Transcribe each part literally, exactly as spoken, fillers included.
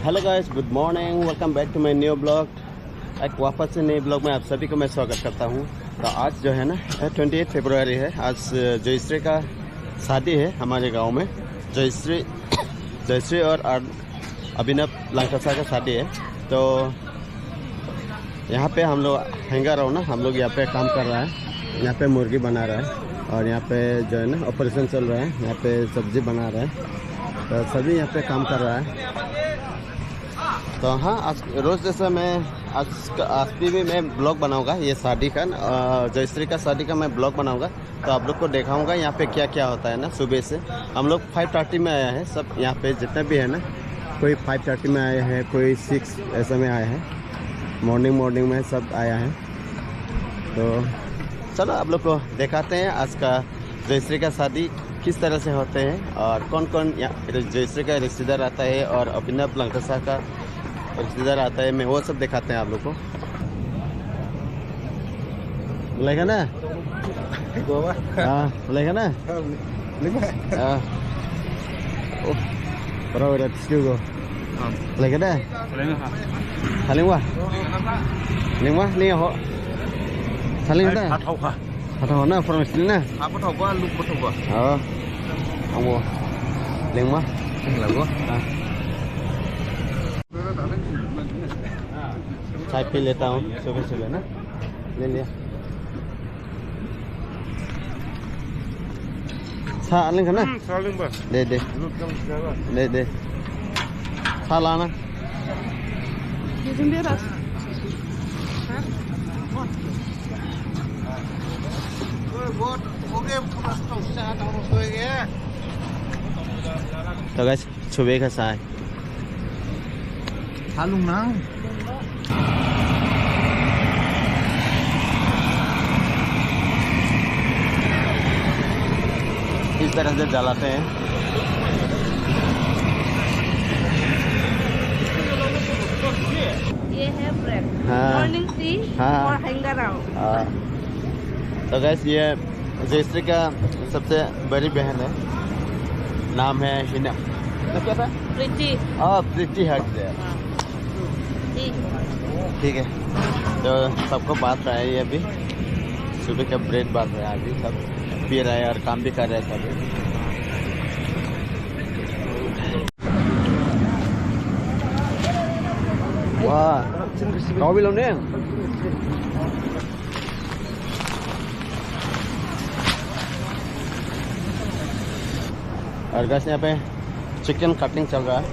Hello guys, good morning, welcome back to my new blog। एक वापस से नए ब्लॉग में आप सभी को मैं स्वागत करता हूँ। तो आज जो है ना, ट्वेंटी एट फरवरी है। आज जयश्री का शादी है हमारे गांव में। जयश्री जयश्री और अभिनव लंकासा का शादी है। तो यहाँ पे हम लोग हैंगर हो ना, हम लोग यहाँ पे काम कर रहा है। यहाँ पे मुर्गी बना रहा है और यहाँ पे जो है ना, ऑपरेशन चल रहा है। यहाँ पे सब्जी बना रहा है, तो सभी यहाँ पे काम कर रहा है। तो हाँ, आज रोज जैसा मैं आज का, आज भी मैं ब्लॉग बनाऊंगा ये शादी का, जयश्री का शादी का मैं ब्लॉग बनाऊंगा। तो आप लोग को दिखाऊंगा यहाँ पे क्या क्या होता है ना। सुबह से हम लोग फ़ाइव थर्टी में आया है सब, यहाँ पे जितने भी है ना, कोई फ़ाइव थर्टी में आया है, कोई सिक्स ऐसे में आया है। मॉर्निंग मॉर्निंग में सब आया है। तो चलो, आप लोग को दिखाते हैं आज का जयश्री का शादी किस तरह से होते हैं और कौन कौन यहाँ जयश्री का रिश्तेदार आता है और अभिनव लंकासा का रिश्तेदार आता है। मैं वो सब दिखाते हैं आप लोग को। Boleh ka na? Gua apa? Ah, boleh ka na? Lima. Ah. Oh, perahu ada tisu gua. Boleh ka na? Boleh ka? Haling wah. Haling wah ni ho. Haling ka? Hatau ka? Hatau na, from sini na? Apa tau gua, lu betul gua. Oh. Ang wah. Haling wah. Haling wah. Ah. चाय पी लेता हूँ सुबह सुबह ना, ले लिया। सा लेंगे ना? हम्म, सा लेंगे बस। दे दे। दे दे। सा लाना। तो गाइस, सुबह का चाय। Halung nang. इस तरह से जलाते हैं। ये है ब्रेड। हाँ। मॉर्निंग टी हाँ। और हैंगर आउट। हाँ। तो गाइस, ये जयश्री का सबसे बड़ी बहन है, नाम है हिना। तो क्या था? प्रीति। हाँ, प्रीति हट गया। हाँ। जी। ठीक है, तो सबको बांट रहा है ये अभी, सुबह का ब्रेड बांट रहा है अभी, सब पी रहा है और काम भी कर रहे हैं सब। वाह, कौवी लोने। और गाइस, यहाँ पे चिकन कटिंग चल रहा है।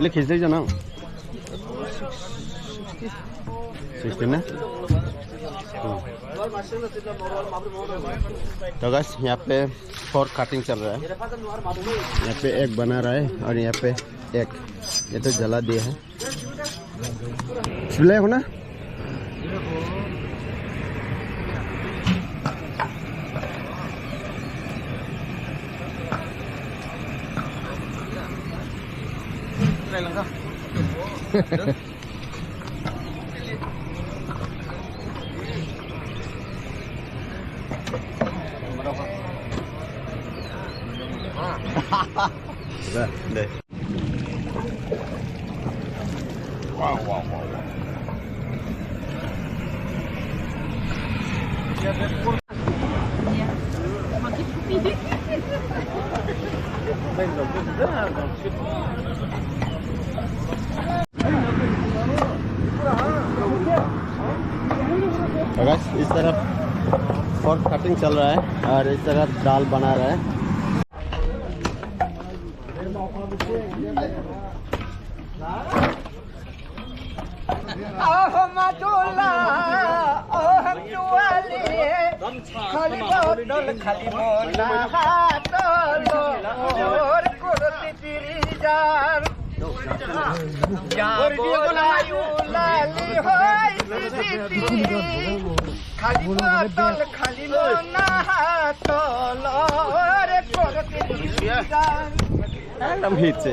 ले खींच दे जाना। सिक्सटी ना? हम्म। तो गाइस, यहाँ पे फोर्क कटिंग चल रहा है। यहाँ पे एक बना रहा है और यहाँ पे एक, ये तो जला दिया है। Sebelah mana? Dah, deh. Wow, wow, wow, wow. तो गाइस, इस तरफ फोर्क कटिंग चल रहा है और इस तरफ दाल बना रहा है। একদম হিট ছে।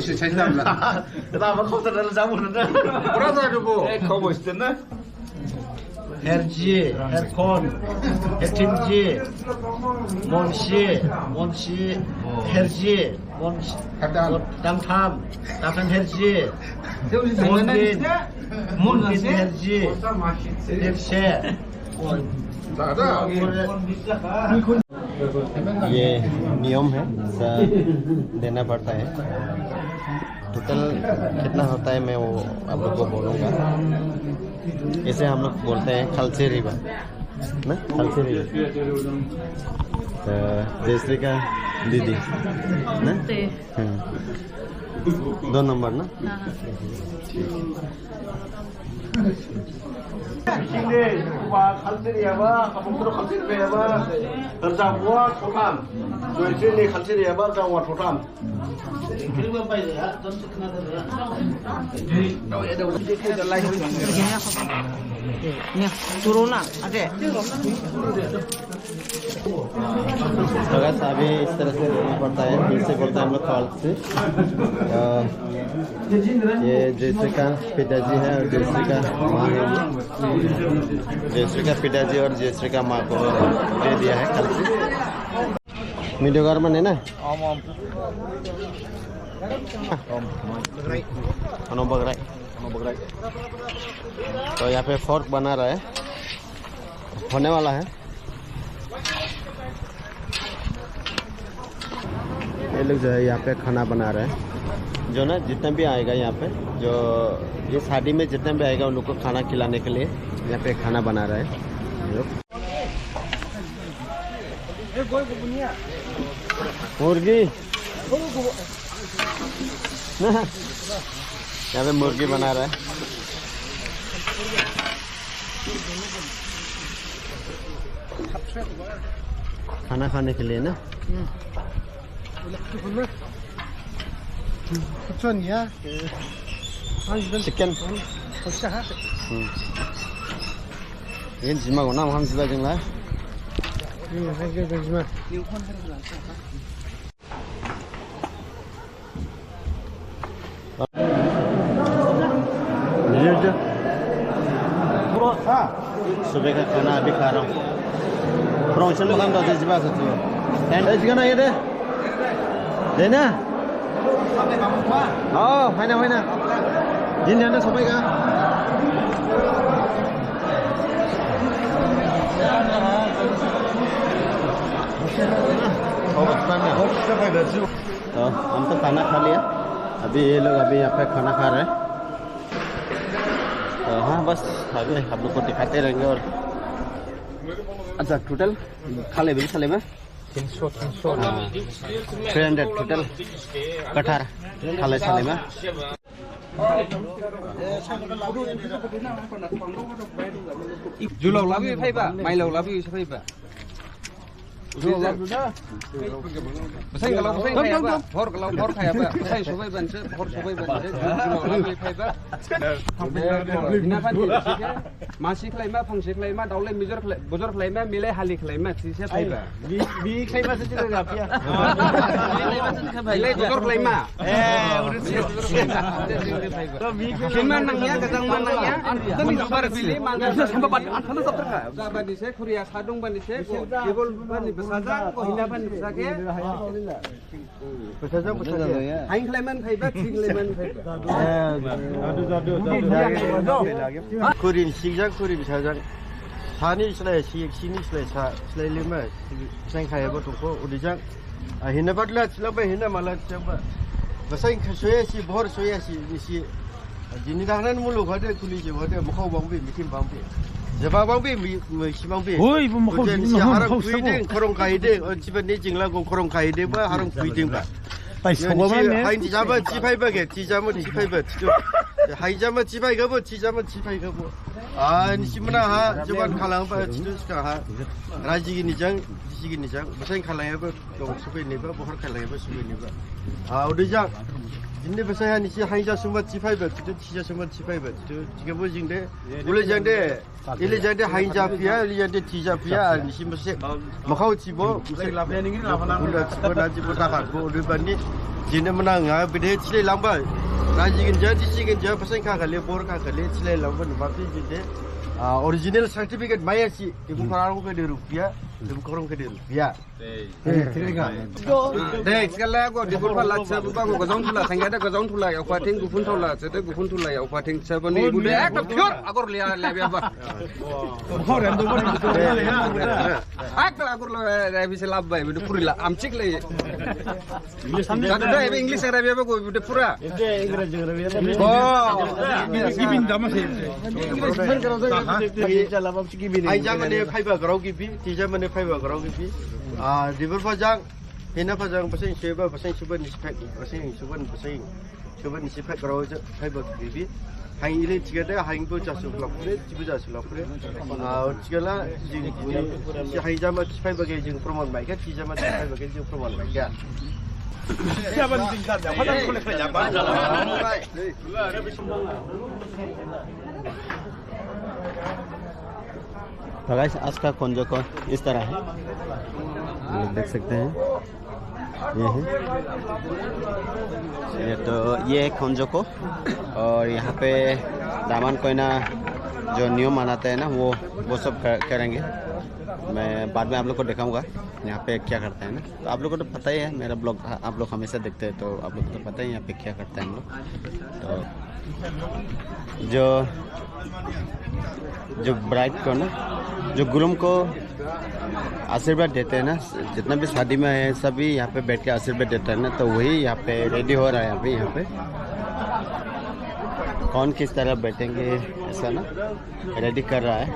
Khoboi se sai dam la. Lama khoboi se dam la. Pura jadu bo. Eh, khoboi se na. Herji, Herkhon, Herthimji, Monsi, Monsi, Herji, Monsi, Dangtham, Dangtham Herji, Monbin, Monbin Herji, Herse. ये नियम है, ऐसा देना पड़ता है। टोटल कितना होता है, मैं वो आप लोग को बोलूँगा। इसे हम लोग बोलते हैं खलसे रिबा, ना? खलसे रिबा। तो जयश्री का दीदी, ना? हम्म। दो नंबर ना? हाँ, हाँ। Turun na, ade. तो बस अभी इस तरह से लेना पड़ता है, फिर से बोलते हैं हम लोग कॉल से। अ, ये जयश्री का पिताजी है और जयश्री का माँ है। जयश्री का पिताजी और जयश्री का माँ को दे दिया है कल से। मिडियो घर में है ना? अनु बगराई। तो यहाँ पे फोर्क बना रहा है, होने वाला है। ये लोग जो है यहाँ पे खाना बना रहे हैं, जो ना जितना भी आएगा यहाँ पे, जो ये शादी में जितना भी आएगा उन लोग को खाना खिलाने के लिए यहाँ पे खाना बना रहे हैं ये लोग। मुर्गी। यहाँ पे मुर्गी बना रहा है। खाना खाने के लिए ना? चिकन। ये जिमा को नाम हम जिमा जिमा। सुबह का खाना अभी खा रहा हूँ। Promotion में काम करते जी बात होती है। And चिकन आइए दे। देना। हाँ, है ना, है ना। जिन जाना सुबह का। तो हम तो खाना खा लिया, अभी ये लोग अभी यहाँ पे खाना खा रहे हैं। तो हाँ, बस आगे आप लोग को दिखाते रहेंगे। और अच्छा, टोटल खा ले, बिल खा ले में? तीन सौ, तीन सौ। हाँ, three hundred total कठार खा ले, खा ले में? जुलाव लाबोयो फैबा, माइलाव लाबोयो faba. Basain galao, basain khayaba, hor galao, hor khayaba, basain sobai banse, hor sobai banse, jumao labi phaiba. Hina bani sike, masi khlaima, phangsi khlaima, daolai mijor khlai-, bujor khlaima, milai hali khlaima, sise phaiba. Bi, bi khlaima se jira japia. Milai bujor khlaima. Eh, urut si. Khin man nangya, gajang man nangya. Mun sabar bili man. Bisa sampai bat, an sana sabar ka. Jabani se, khuriya sadung bani se, table bani basa jang, ko hina bani basa khe. Basa jang, basa jang. Hain khlaiman phaiba, thik khlaiman phaiba. Khurin sik jang, khurin sa jang. Sani slai sik, sini slai sa, slai lima, seng khayaba tongkho, udi jang. A hina batla, silaba hina mala, silaba. Basain kha soya si, bohor soya si, ni si. Jini dahnan muluk hade, kuli je hade, mukhao bangbi, mitim bangbi. Jaba bangbi, mi, mi si bangbi. Oi, bo mukhao jini si harang kuiding, khorong kaide, o jiba ni jingla go khorong kaide ba, harang kuiding ba. Bai, sawa ma ne? Hain jama jiphaiba ge, jijama jiphaiba, jitu. Hain jama jiphai gabo, jijama jiphai gabo. A, nisi mana ha, jaban khalangba, jitu sika ha. Raji gini jang, jisi gini jang, basain khalangyaba, dong subai niba, bohor khalangyaba, subai niba. A, udi jang, jini basain ha nisi hain ja sumba jiphaiba, jitu, jija sumba jiphaiba, jitu, jigabo jingde, ule jangde, ili jangde hain ja phiya, ili jangde jija phiya, a, nisi mase, makhao jibo, mase, bunda jibo, na jibo, takhat bo, udi bani, jini mana nga, bide, jile langba, raji gini ja, jisi gini ja, basain kha khale, bohor kha khale, jile langba, numa phi jinde, A, original certificate maya si, ibu khorong khe de rupiah, ibu khorong khe de rupiah. Dei, sikhala go, di gurpa la, sa bupa go, gajang thula, sangya de gajang thula, yao phathing, guphun thula, sa de guphun thula, yao phathing, sa bani, ibu de, ekta pure, agor liya, liya ba. Ekta agor la, liya, bisa lab ba, ibu de purila, amchik le. English. Jadu da, ebe English ngarap ya, bego, ebe pura. Ebe English ngarap ya. Oh. Gibin dama se. English ngarap ya. Hain ja mane phaiba grao gibi, tija mane phaiba grao gibi. A, dibor phajang, hina phajang, basain soba, basain soba ni siphai, basain soba, basain. Soba ni siphai grao ja, phaiba gibi. Hain ile thikade, hain bo jasu laphure, jibo jasu laphure. A, thikala, jing, si hain jama siphaiba ge jing proman maikha, si jama siphaiba ge jing proman maikha. तो गाइस, आज का खोंजोको इस तरह है, आप लोग देख सकते हैं। ये है। ये तो, ये है खोंजोको। और यहाँ पे दामन कोइना जो नियम मनाते हैं ना, वो, वो सब कर, करेंगे। मैं बाद में आप लोग को दिखाऊंगा यहाँ पे क्या करते हैं ना। तो आप लोग को तो पता ही है, मेरा ब्लॉग आप लोग हमेशा देखते हैं, तो आप लोग को तो पता ही है यहाँ पे क्या करते हैं हम लोग। तो जो, जो ब्राइड को ना, जो ग्रूम को आशीर्वाद देते हैं ना, जितना भी शादी में है, सभी यहाँ पे बैठ के आशीर्वाद देते हैं ना, तो वही यहाँ पे रेडी हो रहा है अभी। यहाँ पे कौन किस तरह बैठेंगे, ऐसा ना रेडी कर रहा है।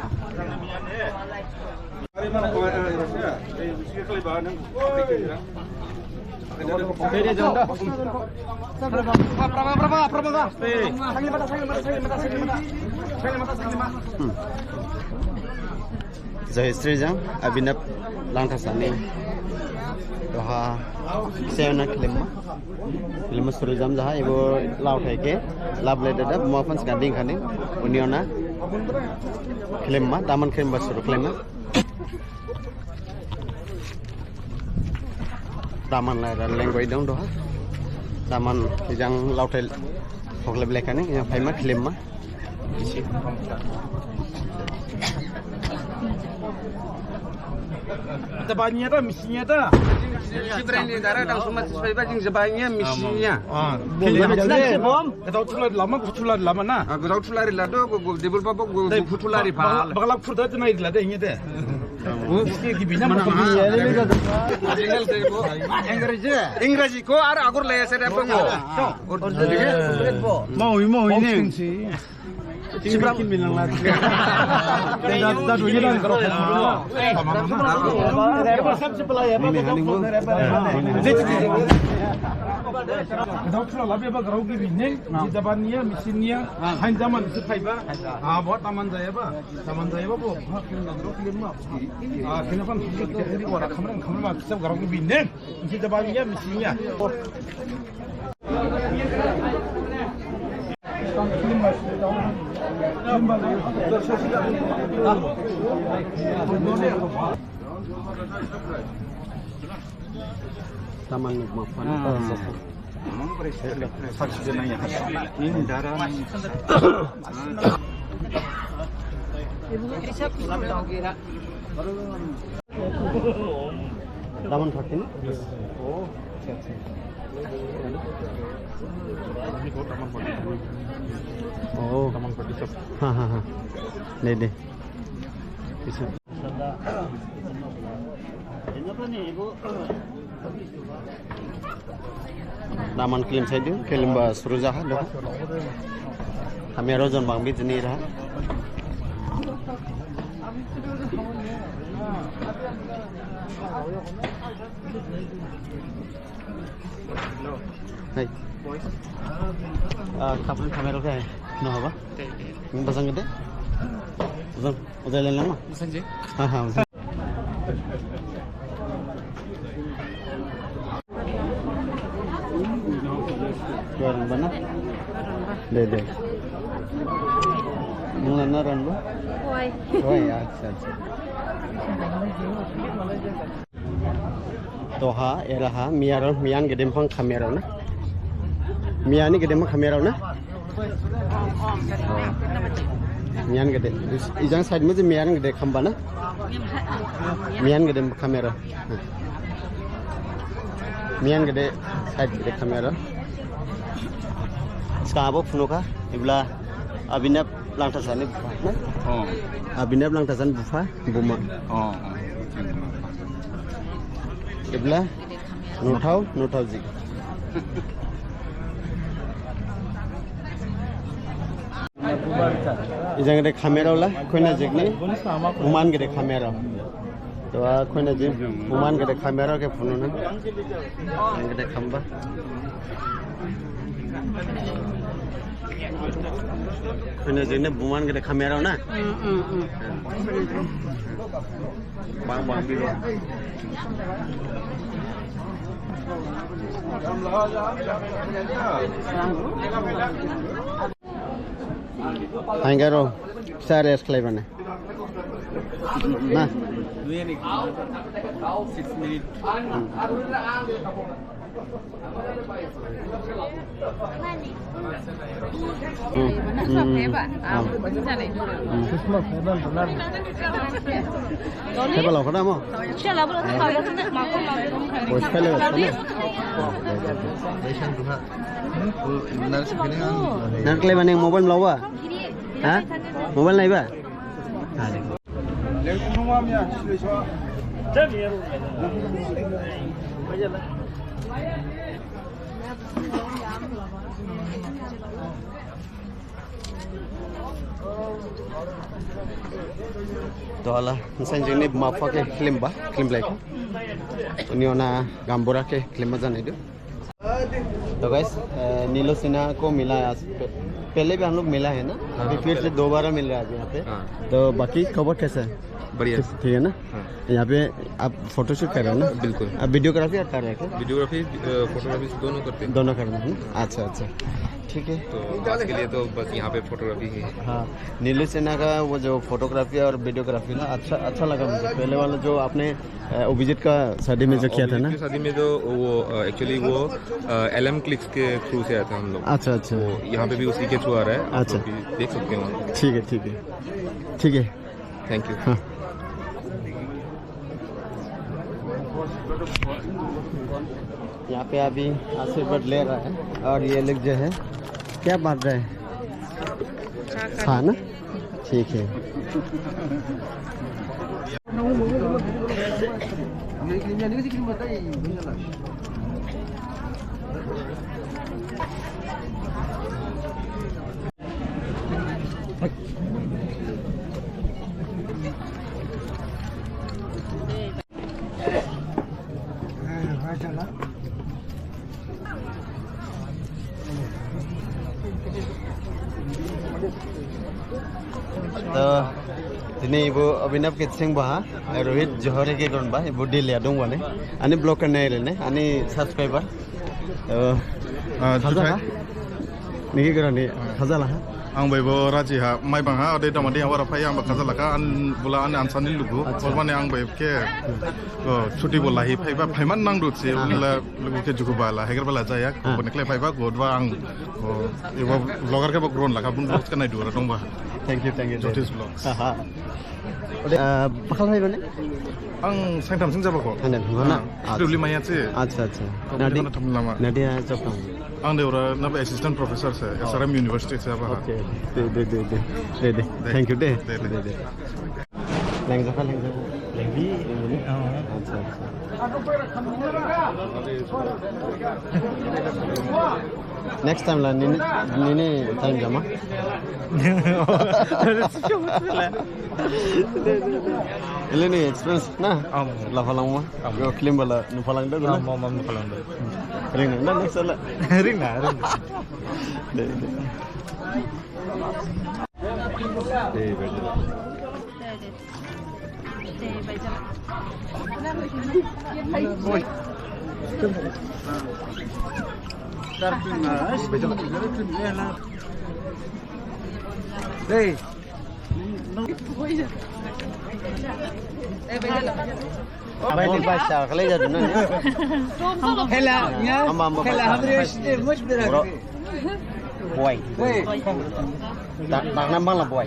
Jai Sri Jang, Abinab Langthasa ni. Doha, sena khlimma. Khlimma suru jam jaha, ibo lao thai khe, lab le dada, mo aphan sika ding khani, uniona. Khlimma, daman khlimma suru khlimma. Daman lai ran lengwai dong doha. Daman ijang lauthai hoklep lekani, yang phaima khlimma. Jabanya ta, misinya ta. Si brand ni dara dang sumat sesuai ba jing jabanya, misinya. Ah, khlimma. Kata utulat lama, utulat lama na. Ah, kata utulat lado, go, go, debol babo, go, go, utulat pa. Bagla purda tu na idla de, ini de. Engraji ko ar agor laya se de pengo. Mau, mau ini. Grao thula labe ba grao gibi ning, jaba niya, misi niya, hain jaman se phaiba. Ah, bo taman jayaba, taman jayaba bo. Ah, kena pan sisi kita hari wara khamrang khamrang ma kisa grao gibi ning, jaba niya, misi niya. Taman Nukmah Fun. Taman thirteen? Yes. Oh, acha, acha. Oh. Taman thirty-seven. Ha, ha, ha. Dei, dei. Bisa. Taman khlim saidu, khlimba suru jaha do. Kami aro jon bangbi jini raha. Hai. Ah, kapal kamera khe no haba? Basang gede? Basang, udah lain lama? Basang je. Ha, ha, basang. Dua orang mana? Deh, deh. Mula na orang ba? Wai. Wai, acha, acha. Toha, eraha, miyarao, miyan gedem phang khamyarao na? Miyani gedem phang khamyarao na? Miyan gede. Ijang side ma je miyan gede khamba na? Miyan gede khamyarao. Miyan gede side gede khamyarao. Ska abo phunukha, ibla Abhinab Langthasa ni bupha na? Oh. Abhinab Langthasa ni bupha, buma. Oh, oh. Ibla Nothao, Nothao jik. Ijang gede khamyarao la, khoina jik ni, buman gede khamyarao. To a khoina jik, buman gede khamyarao khe phunu na. Ijang gede khamba. Khoina jik ni buman gede khamyarao na. Mm, mm, mm. Bang, bang, bilo. Haingaro, kisa rest khlaiba ne. Na? Six minute. Hmm. Hmm. Hmm. Phaiba laokha da mo? Boys phailaiyaba ne? Nang khlaiba ning mobile laoba? Ha? Mobile naiba? To ala, nsainjik ni buma bupha khe khlimba, khlimlaikha. Uni ona gambura khe khlimma janaidu. तो गाइस, अ, नीलू सिन्हा को मिला है आज। पे-, पहले भी हम लोग मिला है ना? हाँ, अभी हाँ, फिर से दोबारा मिल रहा है अभी यहाँ पे। हाँ। तो बाकी खबर कैसा है? बढ़िया। ठीक, ठीक है ना? हाँ। यहाँ पे आप फोटोशूट कर रहे हो ना? बिल्कुल। आप वीडियोग्राफी आप कर रहे हैं क्या? वीडियोग्राफी, अ, फोटोग्राफी दोनों करते हैं। दोनों कर रहे हैं ना? अच्छा, अच्छा। ठीक है। तो आज के लिए तो बस यहाँ पे फोटोग्राफी ही है। हाँ, नीलू सिन्हा का वो जो फोटोग्राफी और वीडियोग्राफी ना, अच्छा, अच्छा लगा मुझे। पहले वाला जो आपने अ, अभिजीत का शादी में जो किया था ना? अभिजीत की शादी में तो वो, अ, actually वो, अ, एलएम क्लिक्स के through से आया था हम लोग। अच्छा, अच्छा। तो यहाँ पे भी उसी के through आ रहा है, आप लोग भी देख सकते हो। ठीक है, ठीक है। ठीक है। Thank you। हाँ। यहाँ पे अभी आशीर्वाद ले रहा है और ये लोग जो है, क्या बांट रहे हैं? सा ना? ठीक है। To, dini ibu Abhinav Kitsing ba, Rohit Johore ke gon ba, ibu Delhi adung ba ne. Ani vlog ka nai re ne, ani subscriber. To, ah, khaja juthai ha? Niki gon ni, ah, khaja la ha? Ang bai bo raji ha, Maibang ha, ode damadi ha wara phai, ang ba khaja la kha, an bula an ansa ni lugu. Acha. Bol mane ang bai ke, oh, chuti bo lahi phai ba, phai man nang du se, ah, ula lugu ke juku ba la, hegar ba la jaya, ah, ko ne kle phai ba, god ba ang, oh, ibu vlogger ke ba ground la kha, bun vlogs ka nai du ra dong ba. Thank you, thank you. Jyotish Vlogs. Aha. Ode, ah, bakhal hai mane? Ang saintham sing jaba kho. Saintham sing na? Ah, acha. Duli maya se. Acha, acha. Nadi? Competition na thum lama. Nadi ha job kam? Ang de ora na ba assistant professor se, oh, S R M University se ba. Okay. De, de, de, de. De, de. De. Thank you de. De, de. De, de. Lengja kha, lengja kha. Lengbi, lengbi. Oh. Acha, acha. Next time la nini, nini time jama. Ele ni experience na? Am. La phalangma. Am. Yo, film bala nu phalang da. Am, am, am, nu phalang da. Ring na, next la. Ring na, ring na. De, de. De, de. Hey. Bai, bai, sa khalai jadu na. Hela, ya. Hela, hamre, mush bira. Boy. Boy. Dak, dak nam bangla boy.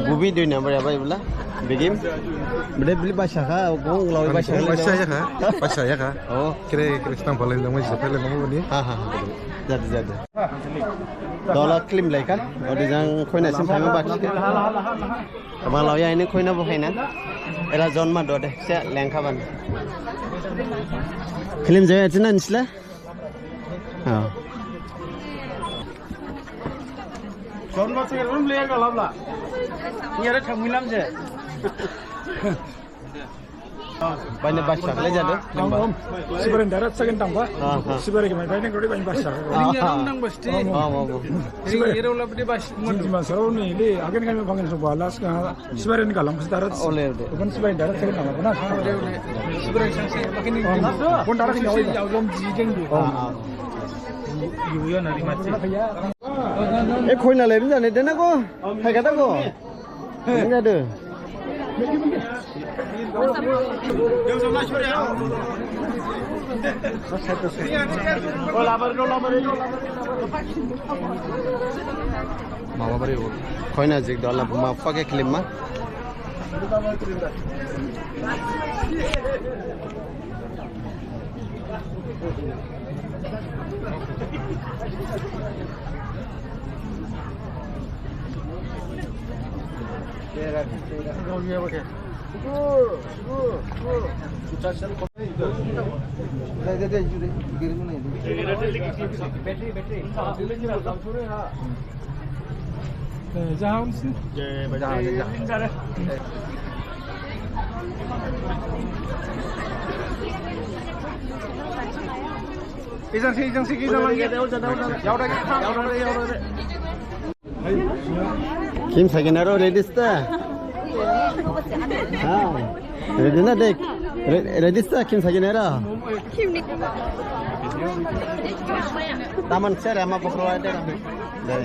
Gubi dui number ya bai bula. Begim. Bede beli basha kha, gong lawi basha kha. Basha ya kha. Basha ya kha. Oh. Kre, kre stang palai lang mai sa palai lang mai ni. Ha, ha, ha. Jadi, jadi. Dola klim lai kha. Odi jang khoina sim phaima bak. Tama lawi ya ini khoina bo khaina. Era jonma dode. Se lengkha ban. Klim jaya jina nisla. Ha. Jon ba se ron le ga labla. Ni ara thamui lam je. Baine basa khlai jadu. Sibarin darat second tangba. Ha, ha. Sibarin mai baine gori baine basa. Ha, ha. Nang basti. Ha, ha, ha. Sibarin. Jing jima sarau ni le agen kami bangen so balas ka. Sibarin galang khas darat. Ole, ole. Bukan sibarin darat second tangba na. Ole, ole. Sibarin sang sang makin ni. Pun darat ni awal. Jauh jauh jijeng du. Ha, ha. Yu yu nari machi. E khoina le bin jane dena ko. Hai kata ko. Bin jade. Mama bari. Khoina jik dola ma pake klim ma. Jahan si. Ijang si, ijang si, ijang lagi. Yaudah, yaudah, yaudah. Kim saginaro ready sta? Ha. Ready na dek? Re-, ready sta Kim saginaro? Kim ni. Taman sere ama bokro ade. Dai.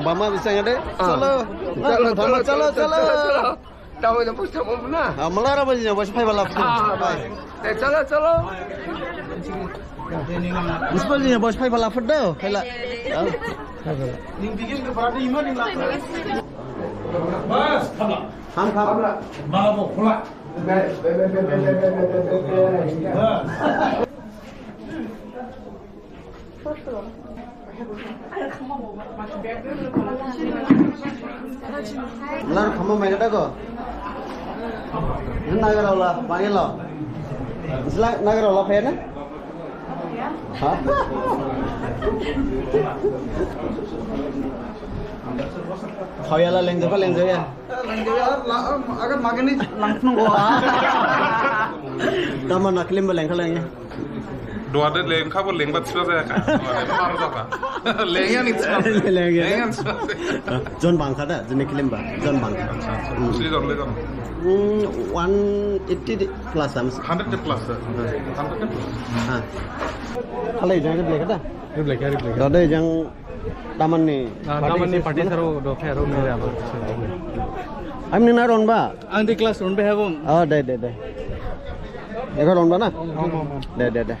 Thangba ma bising de. Ah. Chalo. Chalo, chalo, chalo, chalo, chalo. Chalo. Tamo de bos tamo na. Ah, malara bos ni bos phaiba lap. Ah, bye. Eh, chalo, chalo. Bos bos ni bos phaiba lap do. Phaila. Ah. Ning bigin ke parade ima ning lap. Bas, khabla. Ham khabla. Babo, khola. Bas. Lar khama mai kata ko. Nagarao la, bangin lo. Sila Nagarao la phai na? Ha? Khao ya la leng jaba, leng jaya. Leng jaya, la, agar magani lang nunggu. Tama naklim ba leng kha leng ya. Duha de lengkhabo lengba thiba jaya kha. Duha de par jaba. Lengya ni thiba. Lengya. Lengya ni thiba. Jon bangkha da, jini khlimba. Jon bangkha. Acha, acha. Hmm. Sri jon le jon. Hmm, one eighty plus am. Hundred plus, sir. Hundred plus. Ha. Khalai jang de blek da? Blek, blek. Da de jang Taman ni. Ah, party taman ni sis party mana? Saro do phero mere abo. Am ni na ron ba? Ang di class ron ba habong. Oh, de, de, de. Eko ron ba na? Om, om, om. De, de, de.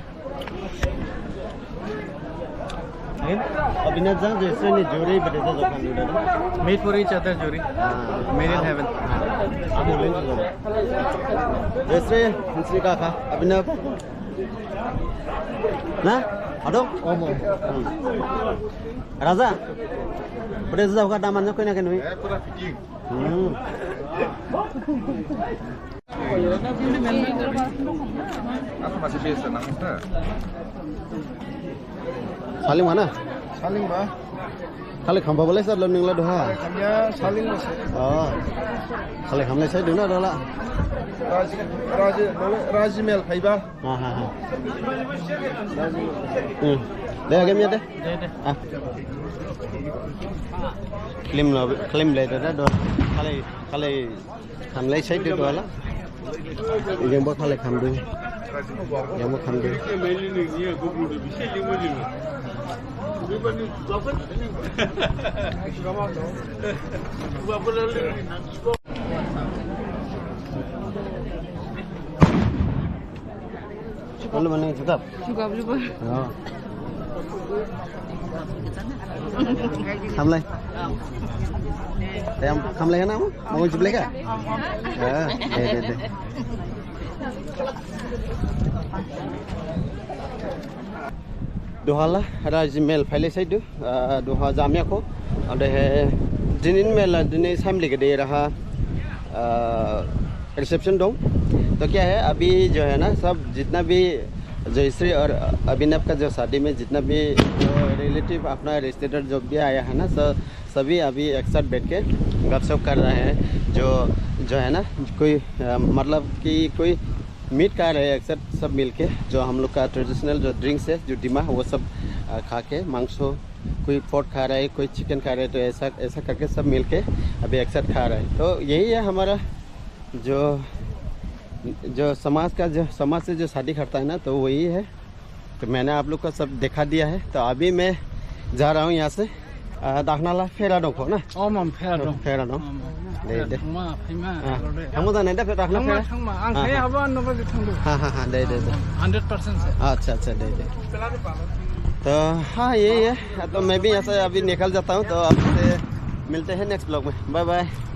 Abina jang je sini juri bede jang kan de. Meet for each other juri. Ah. Meet in heaven. Abu len juri. Jai Sri, Sri Kaka. Abina. Na? Adong? Om, om. Hmm. Raja, bede jauh ka daman jauh kena kenui. Eh, pura fitting. Hmm. Aku masih biasa nangis dah. Saling mana? Saling, Bah. Khalai khamba balai sar lo ningla duha. Khalai khamya saling lo se. Oh. Khalai khamlai sai duna dala. Raji, Raji, Raji mel phaiba. Ha, ha, ha. Hmm. De, agam ya de. De, de. Ah. Klim lo, klim le de, de, do. Khalai, khalai. Khamlai side de duha la. Ijang bo khalai khamdu. Ijang bo khamdu. Anu mane jugap. Jugap lupa. Oh. Khamlai. Yang khamlai na mo? Mau jiblai ka? Ah, de, de, de. Duha la, Raji mel phailai saidu. Ah, duha jamya kho. Odehe, dinin mela, dinin assembly ke de raha, ah, reception dong. तो क्या है, अभी जो है ना, सब जितना भी जयश्री और अभिनव का जो शादी में जितना भी जो रिलेटिव, अपना रिश्तेदार जो भी आया है ना, स-, सभी अभी एक साथ बैठ के गपशप कर रहे हैं। जो, जो है ना, कोई, अ, मतलब कि कोई मीट खा रहे हैं एक साथ सब मिलके, जो हम लोग का ट्रेडिशनल जो ड्रिंक्स है, जो डिमा, वो सब, अ, खा के, मांस, कोई पोर्क खा रहा है, कोई चिकन खा रहा है, तो ऐसा, ऐसा करके सब मिलके अभी एक साथ खा रहे हैं। तो यही है हमारा जो, जो समाज का, जो समाज से जो शादी करता है ना, तो वही है। तो मैंने आप लोग को सब दिखा दिया है। तो अभी मैं जा रहा हूँ यहाँ से। आ, दाखना ला फेरा दं खो ना? Om, om, फेरा दं। फेरा दं। Om, om। दे, दे। Thangma, phaima, आ, lo de। थांगौ जानाय दा, फेरा दाखना थांगौ, फेरा? थांगौ। आं हाँ, फैया हाँ। हाबा नोबा जे थांगौ। हाँ, हाँ, हाँ, दे, दे, दे। Hundred percent से। अच्छा, अच्छा, दे, दे। तो हाँ, यही है। तो मैं भी यहाँ से अभी निकल जाता हूँ। तो आपसे मिलते हैं next vlog में। Bye, bye।